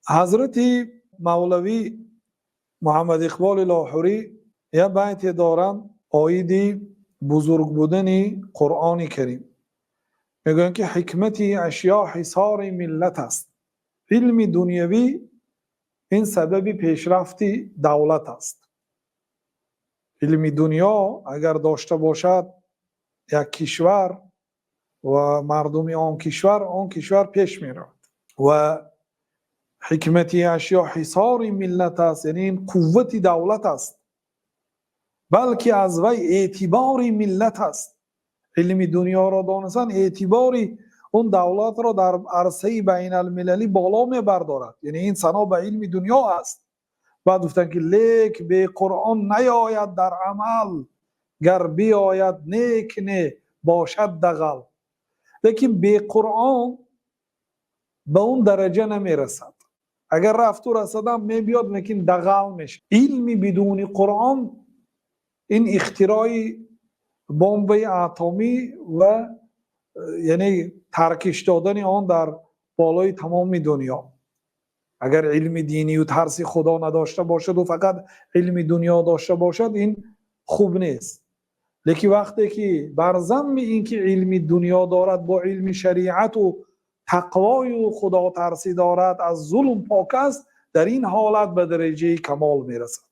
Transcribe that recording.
Ҳазрати Мавлавӣ Муҳаммад Иқболи Лоҳурӣ як байте доранд оиди бузург будани Қуръони Карим. Мегӯянд, ки ҳикмати ашё ҳисори миллат аст. Илми дунявӣ ин сабаби пешрафти давлат аст. Илми дунё агар дошта бошад як кишвар ва мардуми он кишвар пеш меравад. Ва ҳикмати ашё ҳисори миллат аст, яъне ин қуввати давлат аст, балки аз вай эътибори миллат аст. Илми дунёро донистан эътибори он давлатро дар арсаи байналмилалӣ боло мебардорад. Яъне ин сано ба илми дунё аст. Баъд гуфтанд, ки лек бе Қуръон наояд дар амал, гар биояд нек не бошад дағал. Лекин бе Қуръон ба он дараҷа намерасад. Агар рафту расадам мебиёд, лекин дағал мешавад. Илми бидуни Қуръон ин ихтирои бомбаи атомӣ ва яъне таркиш додани он дар болои тамоми дунё. Агар илми динию тарси Худо надошта бошаду фақат илми дунё дошта бошад, ин хуб нест. Лекин вақте ки бар замми ин ки илми дунё дорад, бо илми шариату тақвою худотарсӣ дорад, аз зулм пок аст, дар ин ҳолат ба дараҷаи камол мерасад.